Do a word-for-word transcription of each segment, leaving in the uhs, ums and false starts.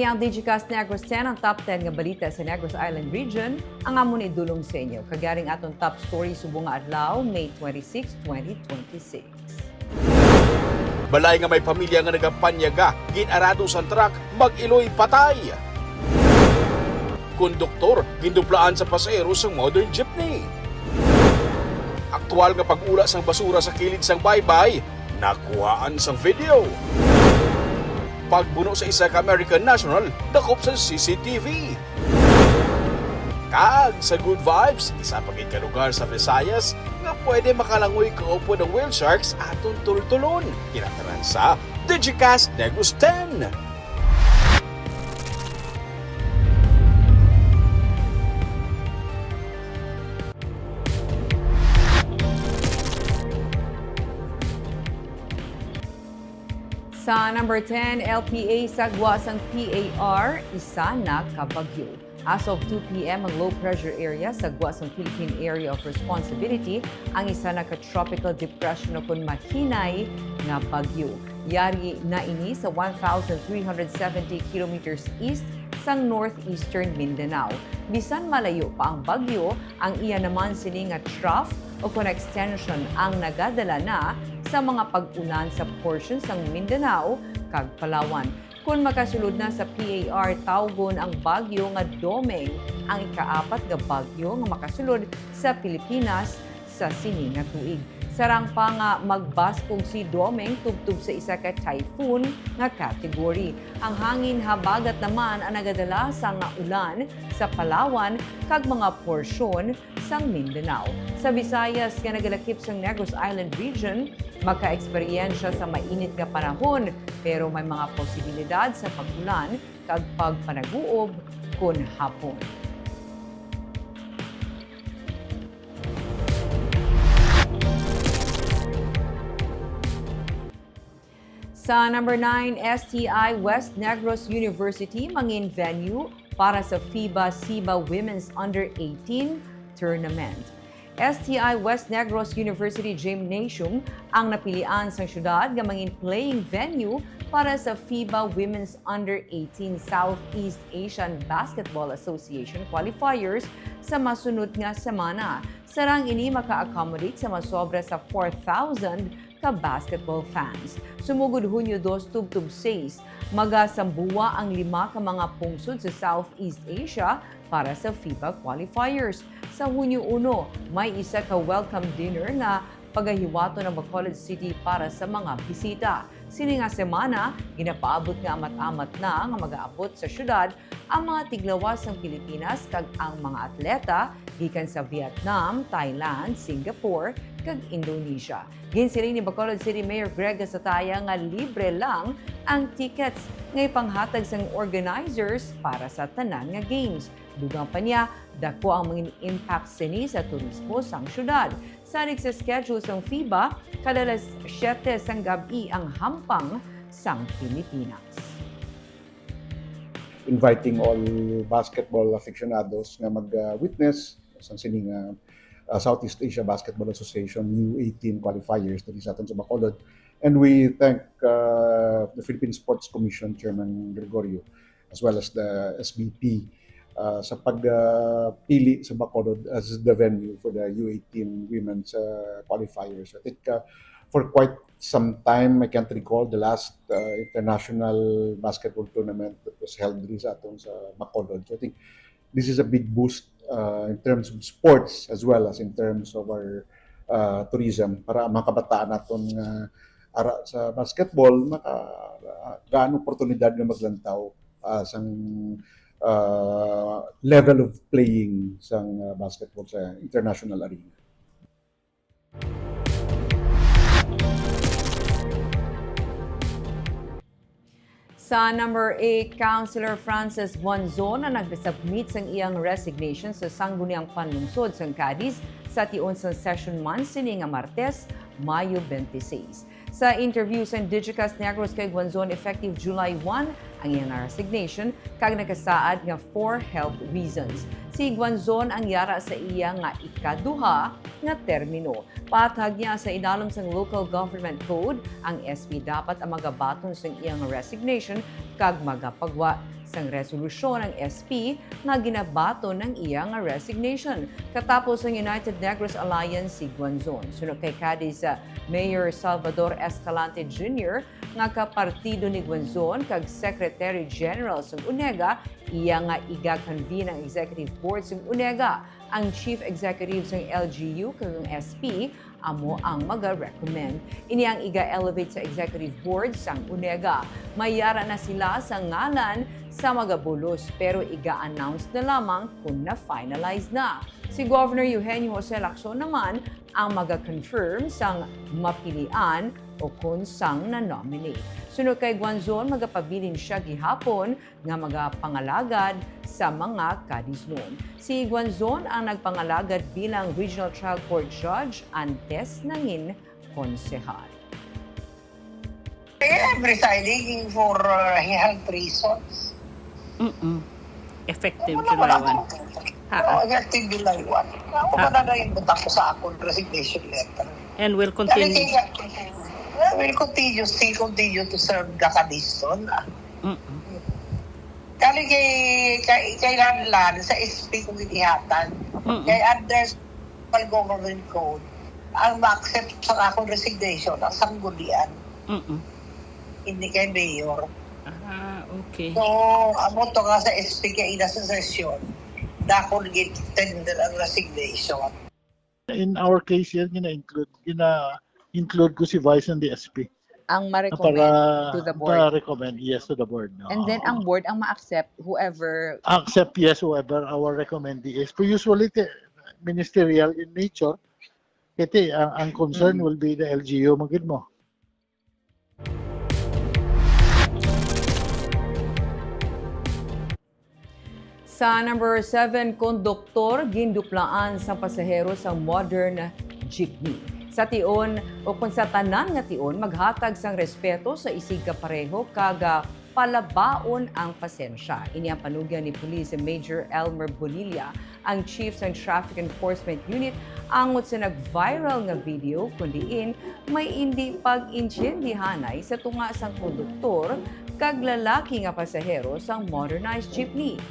Ang Digicast Negros ten, ang top ten nga balita sa Negros Island Region, ang amon idulong sa inyo. Kag yari ang aton top story subong nga adlaw, May twenty-six, twenty twenty-six. Balay nga may pamilya nga nagapanyaga, gin-arado sang truck, mag-iloy patay. Konduktor, ginduplaan sa pasahero sang modern jeepney. Aktual nga pag-ula sang basura sa kilid sang baybay, nakuhaan sang video. Pagbuno sa isa ka American national, dakop sa C C T V. Kag sa Good Vibes, isa pa gid ka lugar sa Visayas nga pwede makalangoy kaupod ang whale sharks aton tultulon. Kinataran sa Digicast Negros ten. Sa number ten, L P A, sa gwa sang P A R, isa na ka bagyo. As of two P M, ang low pressure area sa gwa sang Philippine Area of Responsibility ang isa na ka tropical depression o kon mahinay nga bagyo. Yari na ini sa one thousand three hundred seventy kilometers east sang northeastern Mindanao. Bisan malayo pa ang bagyo, ang iya naman sini nga trough o kon extension ang nagadala na sa mga pag-ulan sa portion sang Mindanao kag Palawan. Kon makasulod na sa P A R, tawgon ang bagyo nga Domeng, ang ikaapat nga bagyo nga makasulod sa Pilipinas sa sini nga tuig. Sarang pa nga magbaskog si Domeng tubtob sa isa ka typhoon nga category. Ang hangin habagat naman ang nagadala sang ulan sa Palawan kag mga porsyon sang Mindanao. Sa Visayas nga nagalakip sang Negros Island Region, makaeksperyensya sa mainit nga panahon, pero may mga posibilidad sa pag-ulan kag pagpanaguob kon hapon. Sa number nine, S T I West Negros University mangin venue para sa FIBA SIBA Women's Under eighteen Tournament. S T I West Negros University Gymnasium ang napilian sang syudad nga mangin playing venue para sa FIBA Women's Under eighteen Southeast Asian Basketball Association qualifiers sa masunod nga semana. Sarang ini maka-accommodate sa masobra sa four thousand ka basketball fans. Sumugod Hunyo dos tubtob sais, magasambuwa ang lima ka mga pungsod sa Southeast Asia para sa FIBA qualifiers. Sa Hunyo uno, may isa ka welcome dinner nga pagahiwaton ang Bacolod City para sa mga bisita. Sini nga semana, ginapaabot nga amat-amat na nga magaabot sa syudad ang mga tiglawas sang Pilipinas kag ang mga atleta gikan sa Vietnam, Thailand, Singapore, kag Indonesia. Ginsiling ni Bacolod City Mayor Greg Gasataya nga libre lang ang tickets nga ipanghatag sang organizers para sa tanan nga games. Dugang pa niya, dako ang mga impact sini sa turismo sang syudad. Salig sa schedule sang FIBA, kada alas siyete sang gab-i ang hampang sang Pilipinas. Inviting all basketball aficionados nga mag-witness sang sining, ah, ah, Southeast Asia Basketball Association U eighteen qualifiers diri sa aton sa Bacolod. And we thank, ah, the Philippine Sports Commission Chairman Gregorio as well as the S B P, ah, sa pag, ah, pili sa Bacolod as the venue for the U eighteen women's, ah, qualifiers. I think, ah, for quite some time, I can't recall the last, ah, international basketball tournament that was held diri sa aton sa Bacolod. So I think this is a big boost, ah, in terms of sports as well as in terms of our, ah, tourism para ang mga kabataan naton nga ara sa basketball maka, ah, gaan oportunidad nga maglantaw, ah, sang, ah, level of playing sang, ah, basketball sa international arena. Sa number eight, Councilor Francis Guanzon ang nagsubmit sang iyang resignation sa Sangguniang Panlungsod sang Cadiz sa tion sang session man sini nga Martes, Mayo twenty-six. Sa interview sa Digicast Negros kay Guanzon, effective July one ang iyang resignation kag nakasaad nga for health reasons. Si Guanzon ang yara sa iya nga ikaduha nga termino. Paathag niya, sa idalom sang Local Government Code, ang S P dapat ang magabaton sang iyang resignation kag magapagwa sang resolusyon ang S P nga ginabaton ang iya nga resignation katapos ang United Negros Alliance si Guanzon. Suno kay Cadiz, ah, Mayor Salvador Escalante Junior nga kapartido ni Guanzon kag Secretary General sang UNEGA, iya nga iga-convene ang Executive Board sang UNEGA. Ang Chief Executive sang L G U kag ang S P amo ang maga-recommend. Ini ang iga-elevate sa Executive Board sang UNEGA. May yara na sila sa ngalan sa magabulos, pero iga-announce na lamang kon na-finalize na. Si Governor Eugenio Jose Lacson naman ang maga-confirm sang mapilian o kon sang na-nominate. Sunod kay Guanzon, magapabilin siya gihapon nga magapangalagad sa mga Cadiznon. Si Guanzon ang nagpangalagad bilang Regional Trial Court Judge antes nangin konsehal. I am resigning for uh, health reasons. Mm-mm. Effective Wala, July wala. one. Ha. Oh, effective July one. Ako Ha. na na yung butak ko sa akong resignation letter. And will Kali continue. kay, I will continue, still continue to serve the Cadiznon. Ah. Mm-mm. Kali kay, kay, kay Lanlan, sa S P ko ginihatag. Mm-mm. Kay under sa Government Code, ang ma-accept sa akong resignation, ang sanggunian, Mm-mm. hindi kay mayor. Ah, okay. So, amo to nga sa S P kay ina sa sesyon, dakol gid tender ang resignation. In our case yan, gina-include, gina-include ko si Vice and the S P. Ang Na ma-recommend para to the board. ma-recommend, yes, to the board. No? And then ang board ang ma-accept whoever Accept, yes, whoever our recommendee is. Pero usually, ti- ministerial in nature, kasi ang, ang concern Mm. will be the L G U, magid mo. Sa number seven, konduktor ginduplaan sang pasahero sa modern jeepney. Sa tion, o kung sa tanan nga tion, maghatag sang respeto sa isig kapareho kag, ah, palabaon ang pasensya. Ini ang panugyan ni Police Major Elmer Bonilla, ang chief sang Traffic Enforcement Unit, angot sa nag-viral nga video kon diin may indi pag-intindihanay sa tunga sang konduktor kag lalaki nga pasahero sang modernized jeepney.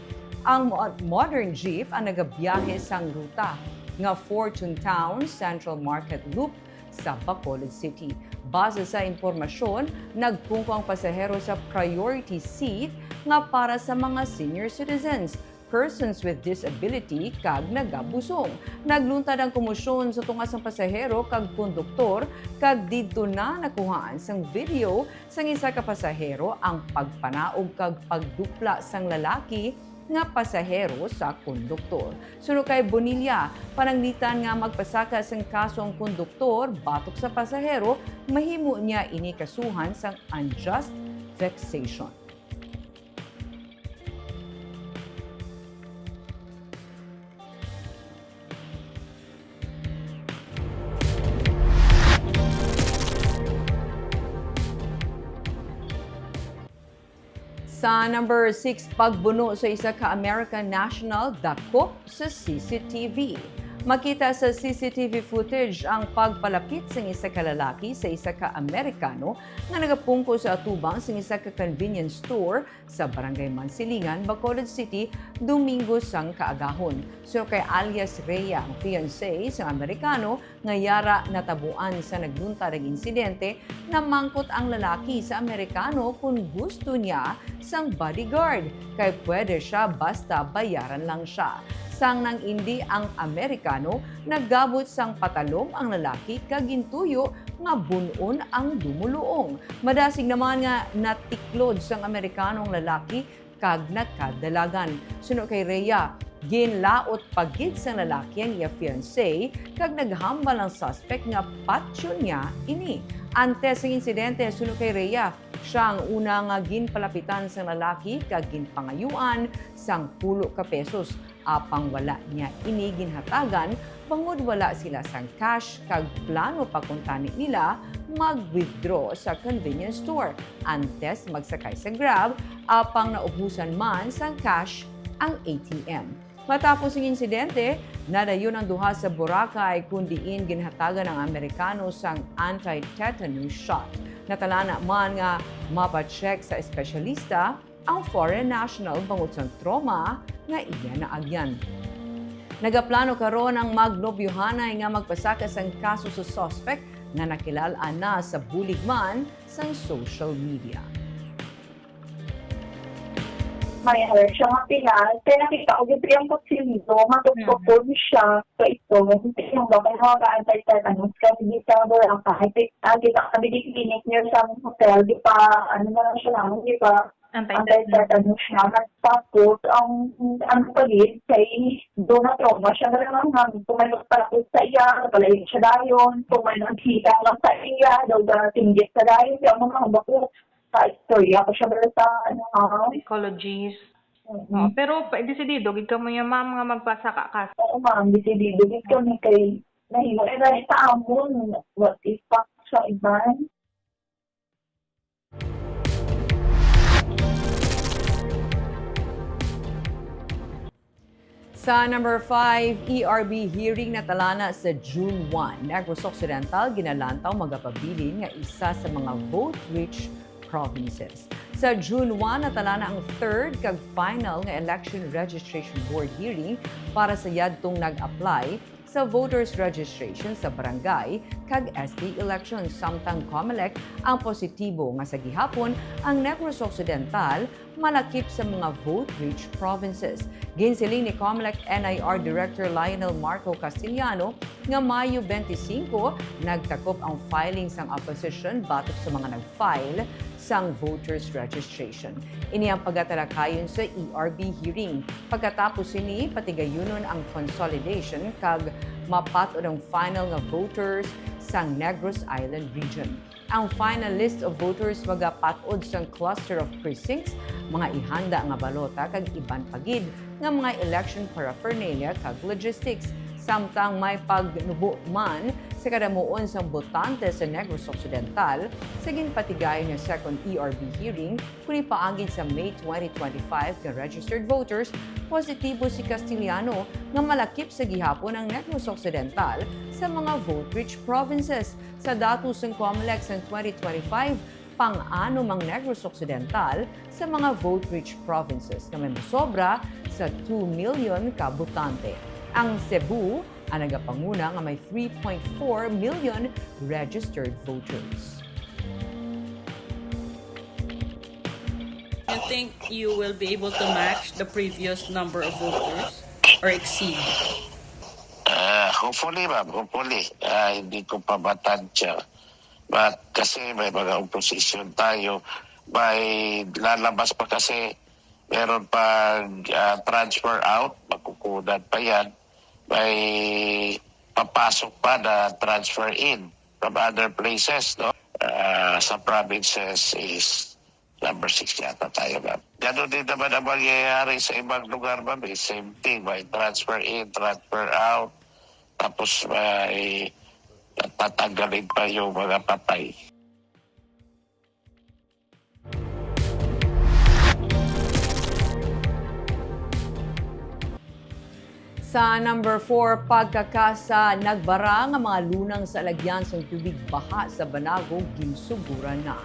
Ang mo- modern jeep ang nagabiyahe sang ruta nga Fortune Town Central Market Loop sa Bacolod City. Base sa impormasyon, nagpungko ang pasahero sa priority seat nga para sa mga senior citizens, persons with disability, kag nagabusong. Nagluntad ang komosyon sa tunga sang pasahero kag konduktor, kag didto na nakuhaan sang video sang isa ka pasahero ang pagpanaog kag pagdupla sang lalaki nga pasahero sa konduktor. Suno kay Bonilla, pananglitan nga magpasaka sang kaso ang konduktor batok sa pasahero, mahimo niya ini kasuhan sang unjust vexation. Sa number six, pagbuno sa isa ka American national dakop sa C C T V. Makita sa C C T V footage ang pagpalapit sang isa ka lalaki sa isa ka Amerikano nga nagapungko sa atubang sang isa ka convenience store sa Barangay Mansilingan, Bacolod City, Domingo sang kaagahon. Suno kay alias Rhea, ang fiancé sang Amerikano, nga yara natabuan sa nagluntad ang insidente, namangkot ang lalaki sa Amerikano kon gusto niya sang bodyguard, kay pwede sia basta bayaran lang sia. Sang nang indi ang Amerikano, nagabot sang patalom ang lalaki kag gintuyo nga bun-on ang dumoluong. Madasig naman nga natiklod sang Amerikano ang lalaki kag nakadalagan. Suno kay Rhea, ginlaot pa gid sang lalaki ang iya fiancé kag naghambal ang suspect nga patyon niya ini. Antes sang insidente, suno kay Rhea, sia ang una nga ginpalapitan sang lalaki kag ginpangayuan sang pulo ka pesos. Apang wala niya ini ginhatagan, bangod wala sila sang cash kag plano pa kuntani nila mag-withdraw sa convenience store antes magsakay sa Grab, apang naubusan man sang cash ang A T M. Matapos ang insidente, nadayon ang duha sa Boracay, kon diin ginhatagan ang Amerikano sang anti-tetanus shot. Natalana man nga mapacheck sa espesyalista ang foreign national bangod sang trauma nga iya naagyan. Nagaplano karon ang magnobyohanay nga magpasaka sang kaso sa suspect nga nakilal-an na sa bulig man sang social media. May hair siya nga pihal. Kaya nakita ko, gid yung kutsilyo, matugtog ko siya sa ito. Hindi yung ba, kaya mga anti-tetanus, kasi di sa Boracay. Ah, kita kami di clinic niya sa hotel, di pa, ano na lang siya lang, di pa anti-tetanus siya. Tapos, ang, ano pa gid, kay doon na trauma siya na lang, kung may magpalapit sa iya, palayo siya dayon, kung may nagkita lang sa iya, daw ba tinggit sa dayon, kaya mga hambak ko, sa istorya ko siya, pero sa, ano, ah, Psychologist. mm. Oh, pero pa- desidido gid kamo ya, ma'am, nga magpasaka ka. Oo, ma'am, desidido gid kami kay nahimo na gani sa amon. What if pa sa iban? Sa number five, E R B hearing natalana sa June one. Negros Occidental ginalantaw magapabilin nga isa sa mga vote-rich provinces. Sa June one, natalana ang third kag final nga Election Registration Board hearing para sa yadtong nag-apply sa voters registration sa barangay kag S K election, samtang Comelec ang positibo nga sa gihapon ang Negros Occidental malakip sa mga vote-rich provinces. Ginsiling ni Comelec N I R Director Lionel Marco Castellano nga Mayo twenty-five nagtakop ang filing sang opposition batok sa mga nag-file sang voters registration. Ini ang pagatalakayon sa E R B hearing. Pagkatapos sini, patigayunon ang consolidation kag mapat-od ang final nga voters sang Negros Island Region. Ang final list of voters magapat-od sang cluster of precincts, mga ihanda nga balota kag iban pa gid nga mga election paraphernalia kag logistics. Samtang may pagnubo man sa kadamuon sang botante sa Negros Occidental sa ginpatigayon nga second E R B hearing, kuni paagi sa May twenty twenty-five nga registered voters, positibo si Castellano nga malakip sa gihapon ang Negros Occidental sa mga vote-rich provinces. Sa datos sang Comelec sang twenty twenty-five, pang-anom ang Negros Occidental sa mga vote-rich provinces nga may mosobra sa two million ka botante. Ang Cebu ang nagapanguna nga may three point four million registered voters. You think you will be able to match the previous number of voters or exceed? Ah, hopefully, ma'am. Hopefully. Ah, hindi ko pa matansya. But kasi may mga opposition tayo, may lalabas pa kasi, meron pang ah, transfer out, magkukunan pa yan. May papasok pa na transfer in from other places, no? Ah, sa provinces is number six yata tayo, ma'am. Ganun din naman ang mangyayari sa ibang lugar, ma'am. Eh. Same thing, may transfer in, transfer out. Tapos may tatanggalin pa yung mga patay. Sa number four, pagkakasa, nagbara nga mga lunang sa alagyan sang tubig baha sa Banago ginsuguran na.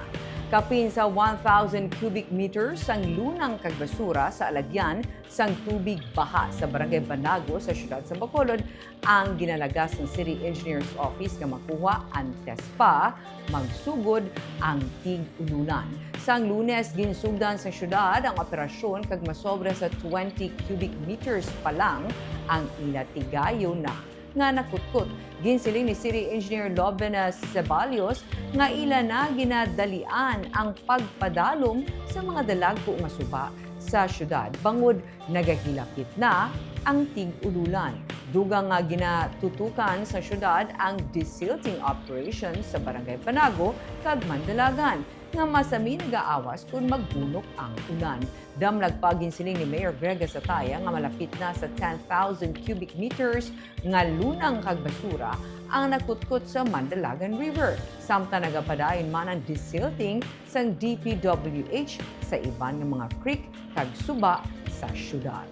Kapin sa one thousand cubic meters ang lunang kag basura sa alagyan sang tubig baha sa Barangay Banago sa siyudad sa Bacolod ang ginalagas sang City Engineer's Office nga makuha antes pa magsugod ang tig-ululan. Sang Lunes, ginsugdan sa siyudad ang operasyon kag masobra sa twenty cubic meters pa lang ang ila tigayon na nga nakutkot. Ginsiling ni City Engineer Lovenes Ceballos nga ila na ginadalian ang pagpadalom sa mga dalagko nga suba sa siyudad bangod nagahilapit na ang tig-ululan. Dugang nga ginatutukan sa siyudad ang desilting operation sa Barangay Banago kag Mandalagan nga masami nagaawas kon magbunok ang ulan. Damlag pa, ginsiling ni Mayor Greg Gasataya nga malapit na sa ten thousand cubic meters nga lunang kag basura ang nakutkot sa Mandalagan River. Samtang nagapadayon man ang desilting sang D P W H sa iban nga mga creek kag suba sa siyudad.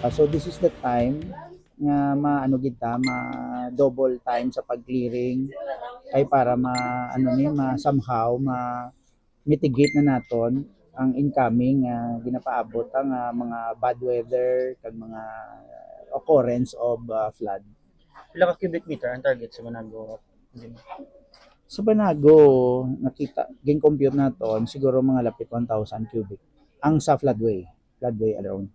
Ah, so this is the time nga maano gid ta, ma double time sa pag-clearing ay para ma ano ni ma somehow ma mitigate na naton ang incoming, ah, ginapaabot ang, ah, mga bad weather kag mga occurrence of, ah, flood. Pila ka cubic meter ang target sa Banago? Sa Banago, nakita, gin-compute naton, siguro mga lapit one thousand cubic ang sa floodway, floodway alone.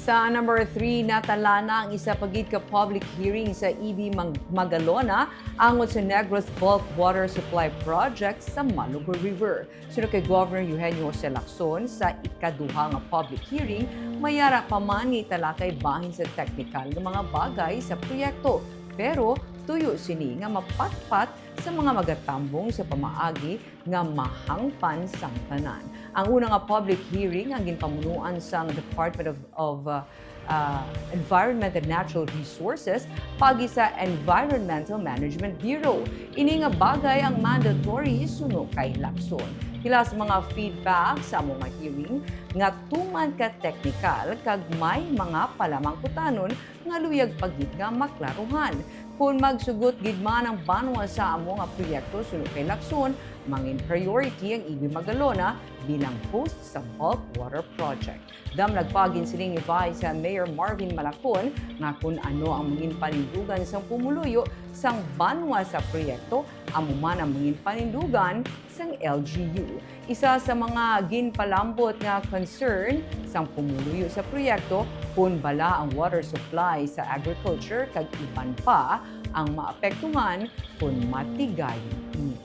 Sa number three, natalana ang isa pa gid ka public hearing sa E B Mag-, Magalona angot sa Negros Bulk Water Supply Project sa Malugo River. Suno kay Governor Eugenio Jose Lacson, sa ikaduha nga public hearing, may ara pa man nga italakay bahin sa teknikal nga mga bagay sa proyekto, pero tuyo sini nga mapatpat sa mga magatambong sa pamaagi nga mahangpan sang tanan. Ang una nga public hearing ang ginpamunuan sang Department of, of, uh, uh, Environment and Natural Resources pagi sa Environmental Management Bureau. Ini nga bagay ang mandatory suno kay Lacson. Pila sa mga feedback sa amo nga hearing nga tuman ka teknikal kag may mga palamangkutanon nga luyag pa gid nga maklaruhan. Kon magsugot gid man ang banwa sa amo nga proyekto, suno kay Lacson, mangin priority ang E B Magalona bilang host sa bulk water project. Damlag pa gid sini ni Vice Mayor Marvin Malacon nga kon ano ang mangin panindugan sang pumuluyo sang banwa sa proyekto, amo man ang mangin panindugan sang L G U. Isa sa mga ginpalambot nga concern sang pumuluyo sa proyekto kon bala ang water supply sa agriculture kag iban pa ang maapektuhan kon matigayon ini.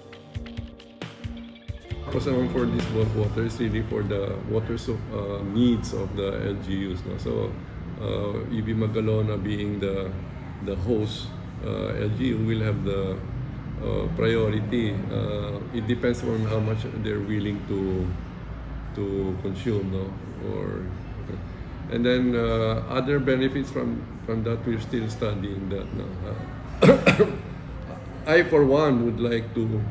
Purpose naman for this bulk water is really for the water so, uh, needs of the L G Us, no? So, uh, E B Magalona being the, the host, uh, L G U will have the, uh, priority. Uh, it depends on how much they're willing to, to consume, no? Or, okay. And then, uh, other benefits from, from that, we're still studying that, no? Uh, I, for one, would like to,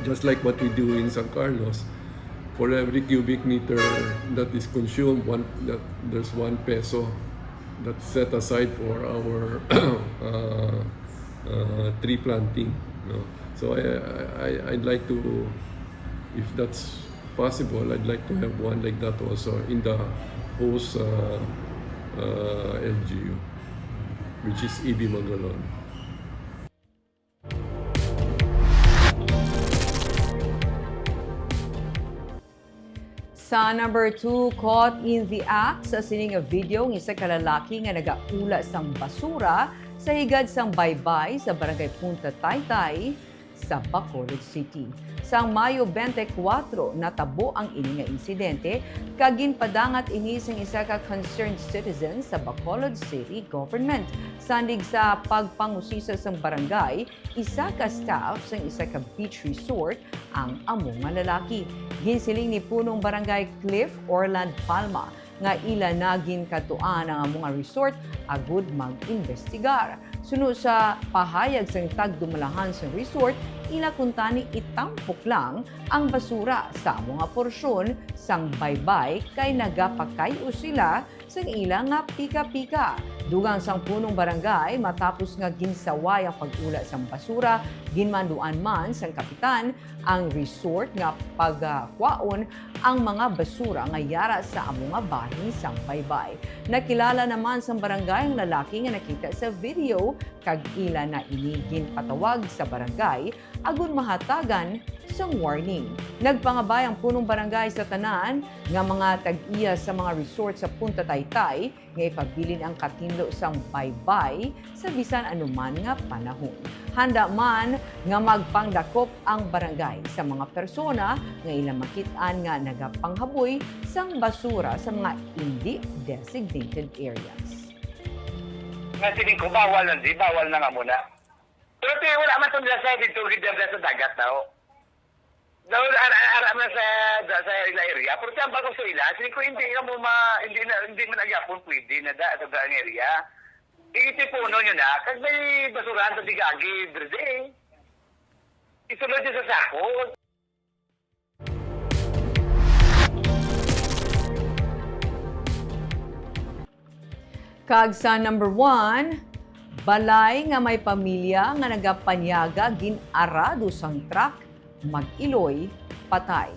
just like what we do in San Carlos, for every cubic meter that is consumed, one, that, there's one peso that's set aside for our, uh, uh, tree planting, no? So I, I, I, I'd like to, if that's possible, I'd like to have one like that also in the host, uh, uh, L G U, which is E B Magalona. Sa number two, caught in the act sa sini nga video ang isa ka lalaki nga nagaula sang basura sa higad sang baybay sa Barangay Punta Taytay sa Bacolod City. Sang Mayo twenty-four, natabo ang ini nga insidente, kag ginpadangat ini sang isa ka concerned citizen sa Bacolod City Government. Sandig sa pagpangusisa sang barangay, isa ka staff sang isa ka beach resort ang amo nga lalaki. Ginsiling ni Punong Barangay Cliff Orland Palma nga ila na ginkadtuan ang amo nga resort agud mag-imbestigar. Suno sa pahayag sang tagdumalahan sang resort, ila kuntani itampok lang ang basura sa amo nga porsyon sang baybay kay nagapakay-o sila sang ila nga pika-pika. Dugang sang punong barangay, matapos nga ginsaway ang pag-ula sang basura, ginmanduan man sang kapitan ang resort nga pagakwaon ang mga basura nga yara sa amo nga bahin sang baybay. Nakilala naman sang barangay ang lalaki nga nakita sa video, kag ila na ini ginpatawag sa barangay agud mahatagan sang warning. Nagpangabay ang punong barangay sa tanan nga mga tag-iya sa mga resort sa Punta Taytay nga ipabilin ang katinlo sang baybay sa bisan anuman nga panahon. Handa man nga magpangdakop ang barangay sa mga persona nga ila makit-an nga nagapanghaboy sang basura sa mga indi designated areas. Nga siling ko, bawal na di, bawal na nga muna. Pero ti, wala man to nila sa dito, gid nila sa dagat daw. Daw, ara, ara, ara man sa, sa ila area. Pero ti, ang bagong sa ila, siling ko, hindi na mo ma, hindi na, hindi man agyapon pwede na da, sa daang area. Iitipuno nyo na, kag may basurahan sa digagi, berde. Isulod nyo sa sako. Kag sa number one, Balay nga may pamilya nga nagapanyaga gin-arado sang truck, mag-iloy, patay.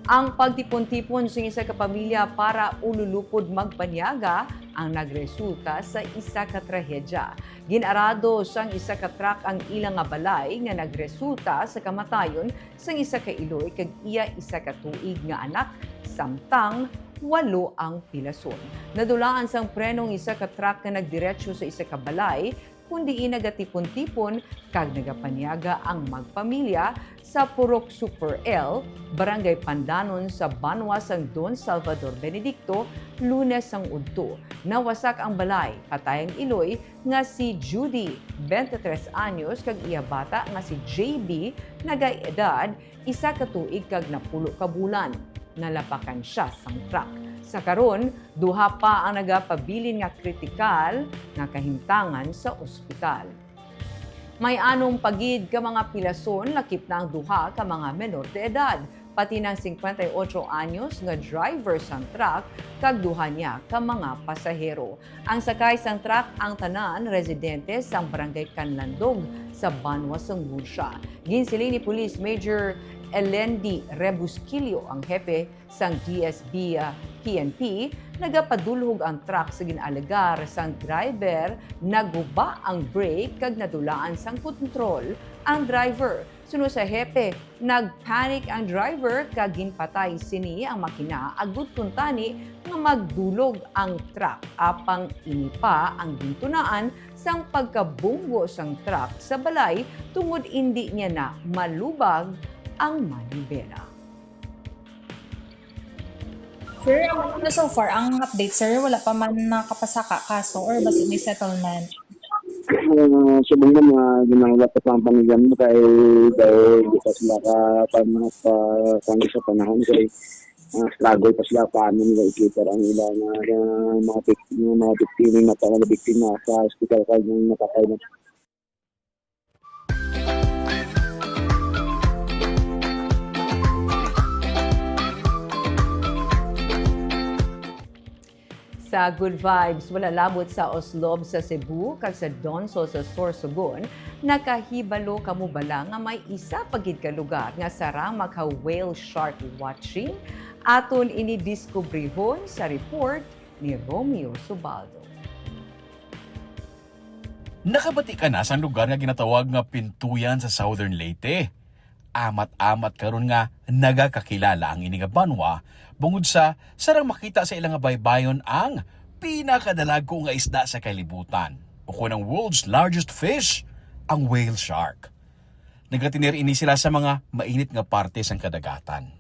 Ang pagtipon-tipon sing isa ka pamilya para ululupod magpanyaga ang nagresulta sa isa ka trahedya. Gin-arado sang isa ka truck ang ila nga balay nga nagresulta sa kamatayon sang isa ka iloy kag iya isa ka tuig nga anak, samtang walo ang pilason. Nadulaan sang preno ang isa ka truck nga nagdiretso sa isa ka balay, kun diin nagatipon-tipon kag nagapanyaga ang magpamilya sa Purok Super L, Barangay Pandanon sa banwa sang Don Salvador Benedicto, Lunes sang udto. Nawasak ang balay, patay ang iloy nga si Judy, twenty-three anyos, kag iya bata nga si J B, nagaedad isa ka tuig kag napulo ka bulan. Nalapakan sia sang truck. Sa karon, duha pa ang nagapabilin nga kritikal nga kahimtangan sa ospital. May anom pa gid ka mga pilason, lakip na ang duha ka mga menor de edad, pati nang cincuenta y ocho anyos nga driver sang truck kag duha niya ka mga pasahero. Ang sakay sang truck, ang tanan residente sang Barangay Canlandog sa banwa sang Murcia. Ginsiling ni Police Major Elendi Rebusquillo, ang hepe sang D S B, ah, P N P, nagapadulhog ang truck sa gin-alegar sang driver, naguba ang brake kag nadulaan sang kontrol ang driver. Suno sa hepe, nagpanic ang driver kag ginpatay sini ang makina, agud kuntani nga magdulog ang truck. Apang ini pa ang gintunaan sang pagkabunggo sang truck sa balay tungod indi niya na malubag ang manibela. Sir, ang ano so far, ang update, sir, wala pa man nakapasaka kaso or basi may settlement? Ah, subong na mga ginawat pa ang pamilya mo kay dahil di pa sila ka pan pa kung sa panahon kay ah, struggle pa sila paano nila i-cater ang ilang ah, mga bik- yung mga biktima yung mga biktima sa hospital kay yung napatay na Sa Good Vibes, wala labot sa Oslob sa Cebu kag sa Donsol sa Sorsogon, nakahibalo kamo bala nga may isa pa gid ka lugar nga sarang maka whale shark watching? Aton ini diskubrihoon sa report ni Romeo Subaldo. Nakabati ka na sang lugar nga ginatawag nga Pintuyan sa Southern Leyte? Amat-amat karon nga nagakakilala ang ini nga banwa bangod sa sarang makita sa ila nga baybayon ang pinakadalagko nga isda sa kalibutan, ukon ang world's largest fish, ang whale shark. Nagatineer ini sila sa mga mainit nga parte sang kadagatan.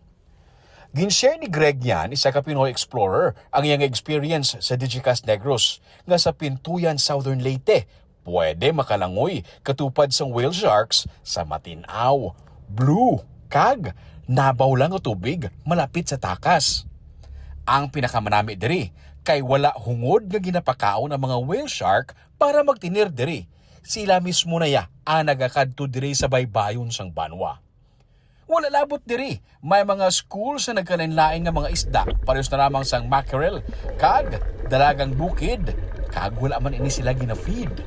Gin-share ni Greg Yan, isa ka Pinoy explorer, ang iyang experience sa Digicast Negros, nga sa Pintuyan, Southern Leyte, pwede makalangoy katupad sang whale sharks sa matin-aw, blue, kag nabaw lang nga tubig malapit sa takas. Ang pinakamanami diri kay wala hungod nga ginapakaon ang mga whale shark para magtinir diri. Sila mismo na ya ang nagakadto diri sa baybayon sang banwa. Wala labot diri, may mga school sa nagkalainlain nga mga isda, parehas na lamang sang mackerel kag dalagang bukid, kag wala man ini sila gina-feed.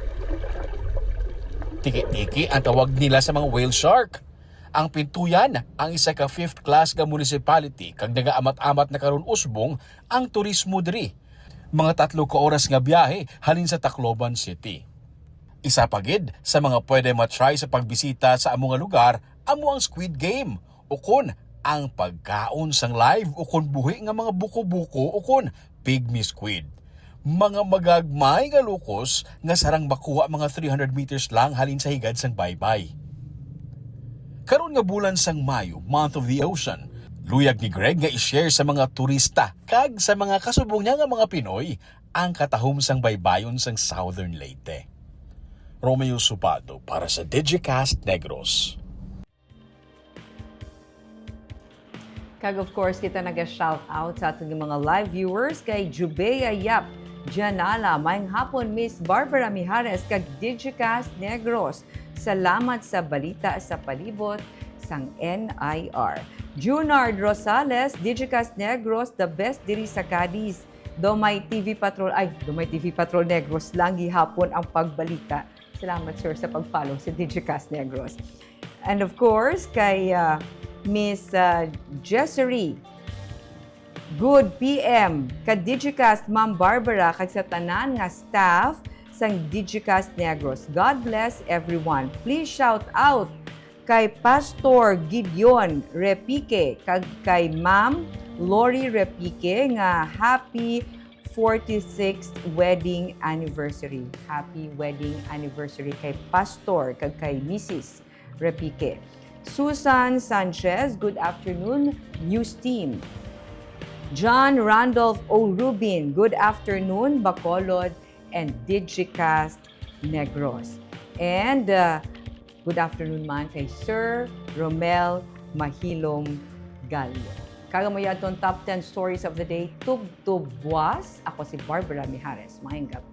Tiki-tiki ang tawag nila sa mga whale shark. Ang Pintuyan ang isa ka fifth class nga municipality kag nagaamat-amat na karon usbong ang turismo diri. Mga tatlo ka oras nga biyahe halin sa Tacloban City. Isa pa gid sa mga pwede ma-try sa pagbisita sa amo nga lugar amo ang Squid Game, ukon ang pagkaon sang live ukon buhi nga mga buko-buko ukon pygmy squid. Mga magagmay nga lukos nga sarang makuha mga three hundred meters lang halin sa higad sang baybay. Karon nga bulan sang Mayo, Month of the Ocean, luyag ni Greg nga i-share sa mga turista kag sa mga kasubong niya nga mga Pinoy ang katahom sang baybayon sang Southern Leyte. Romeo Subaldo para sa Digicast Negros. Kag of course, kita naga-shout out sa aton nga mga live viewers kay Jubea Yap, Janala, maayong hapon, Miss Barbara Mijares, kag Digicast Negros. Salamat sa balita sa palibot sang N I R. Junard Rosales, Digicast Negros, the best diri sa Cadiz. Daw may T V Patrol, ay, daw may T V Patrol Negros lang gihapon ang pagbalita. Salamat, sir, sa pag-follow sa Digicast Negros. And of course, kay uh, Miss uh, Jessery. Good P M ka Digicast, Ma'am Barbara, kag sa tanan nga staff sang Digicast Negros. God bless everyone. Please shout out kay Pastor Gideon Repique kag kay Ma'am Lori Repique nga happy forty-sixth wedding anniversary. Happy wedding anniversary kay Pastor kag kay Missus Repique. Susan Sanchez, good afternoon, news team. John Randolph O. Rubin, good afternoon, Bacolod and Digicast Negros. And uh, good afternoon man kay Sir Romel Mahilom Gallo. Kag amo yadton top ten stories of the day, tubtob buwas. Ako si Barbara Mijares. Maayong gab-,